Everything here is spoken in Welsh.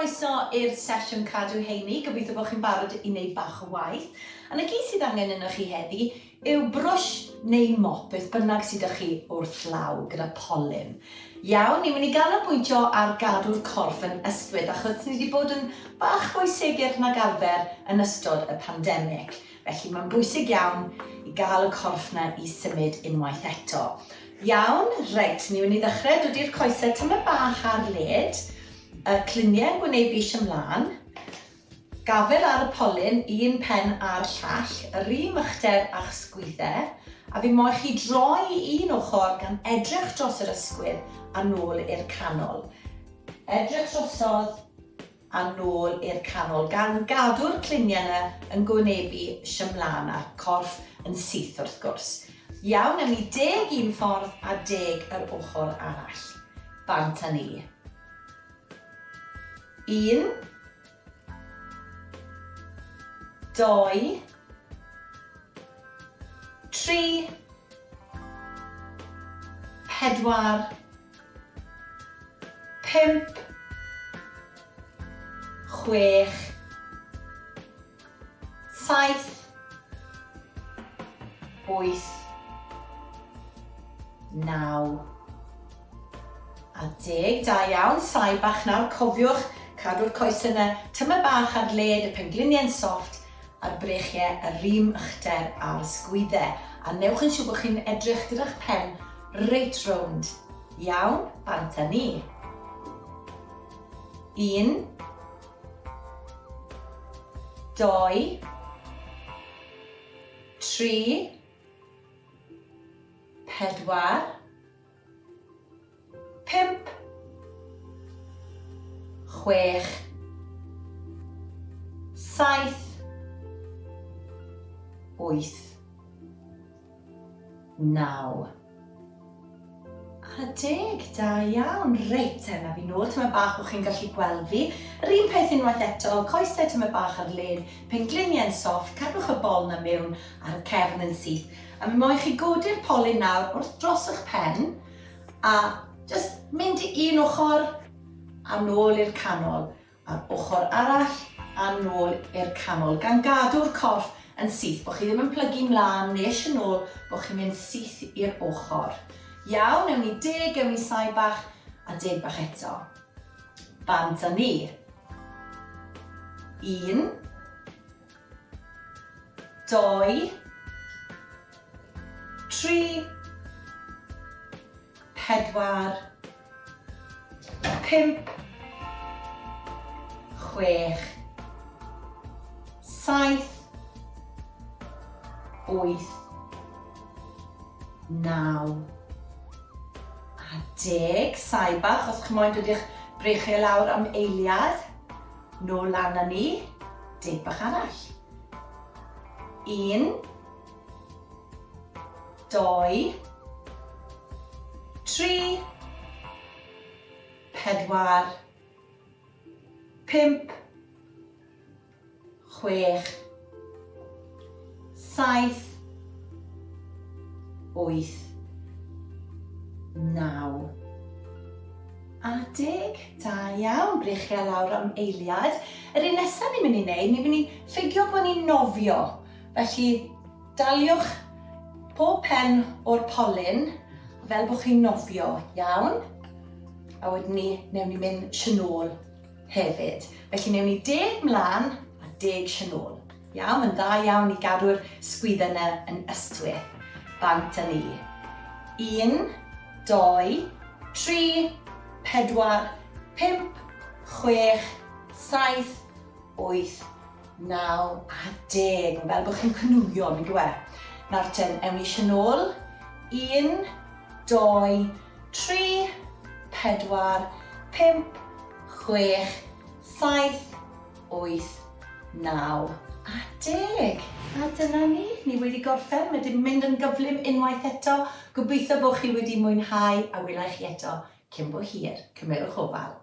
Croeso i'r sesiwn cadw heini. Gobeithio bod chi'n barod i wneud bach o waith. A 'na gyd sydd angen ynoch chi heddi yw brwsh neu mop, beth bynnag sydd 'da chi wrth law, gyda polyn. Iawn, ni'n mynd i ganolbwyntio ar gadw'r corff yn ystwyth, achos ni wedi bod yn bach fwy segur nag arfer yn ystod y pandemig. Felly mae'n bwysig iawn i gael y corff 'na i symud unwaith eto. Iawn, reit, ni'n mynd i ddechrau dod i'r coesau tymed bach ar led, y cluniau yn gwneud bys ymlaen, gafel ar y polyn, un pen a'r llall, yr un mychder a'ch sgwyddau, a fi moyn chi droi i un ochr gan edrych dros yr ysgwydd a nôl i'r canol. Edrych drosodd, a nôl i'r canol, gan gadw'r cluniau yna yn gwynebu shymlân a'r corff yn syth wrth gwrs. Iawn, ewn ni deg un ffordd a deg yr ochr arall. Bant â ni. Un, doi, tri, pedwar, 5, 6, 7, 8, 9 a 10. Da iawn, saib bach nawr, cofiwch cadw'r coesau yna tymed bach ar led, y pengliniau'n soft a'r breichiau yr un uchder â'r sgwyddau. A newch yn siŵr bod chi'n edrych gyda'ch pen reit rownd. Iawn, bant â ni. Un, doi, tri, pedwar, 5, 6, 7, 8, 9 a deg. Da iawn. Reit te, na fi nôl tymed bach bod chi'n gallu gweld fi. Yr un peth unwaith eto, coesau tymed bach ar led, pengliniau'n soft, cadwch y bol na mewn a'r cefn yn syth. A mi moyn chi godi'r polyn nawr wrth dros eich pen a jyst mynd i un ochr a nôl i'r canol, a'r ochr arall a nôl i'r canol, gan gadw'r corff yn syth, bod chi ddim yn plygu mlaen nes yn ôl, bod chi'n mynd syth i'r ochr. Iawn, ewn ni deg, ewn ni saib bach, a deg bach eto. Bant â ni. Un, doi, tri, pedwar, 5, 6, 7, 8, 9 a deg. Saib bach, os chi moyn dod i'ch breichiau lawr am eiliad, nôl lan â ni, deg bach arall. Un, doi, tri, pedwar, pump, chwech, saith, wyth, naw a deg. Da iawn, breichiau lawr am eiliad. Yr un nesaf ni'n mynd i wneud, ni'n mynd i ffugio bod ni'n nofio. Felly, Daliwch pob pen o'r polyn fel bod chi'n nofio, iawn? A wedyn ni, newn ni mynd sianôl hefyd. Felly newn ni deg mlaen a deg sianôl. Iawn, mae'n dda iawn i gadw'r sgwydda yna yn ystwyth. Bant â ni. Un, doi, tri, pedwar, pump, chwech, saith, 8, 9 a 10. Mae'n fel bod chi'n cnwio, nag yw e? Nawr ten, ewn ni eisiau nôl. 1, 2, 3, 4, 5, 6, 7, 8, 9 a 10. A dyna ni, ni wedi gorffen. Mae wedi mynd yn gyflym unwaith eto. Gobeithio bod chi wedi mwynhau a wela i chi eto cyn bo hir. Cymerwch ofal.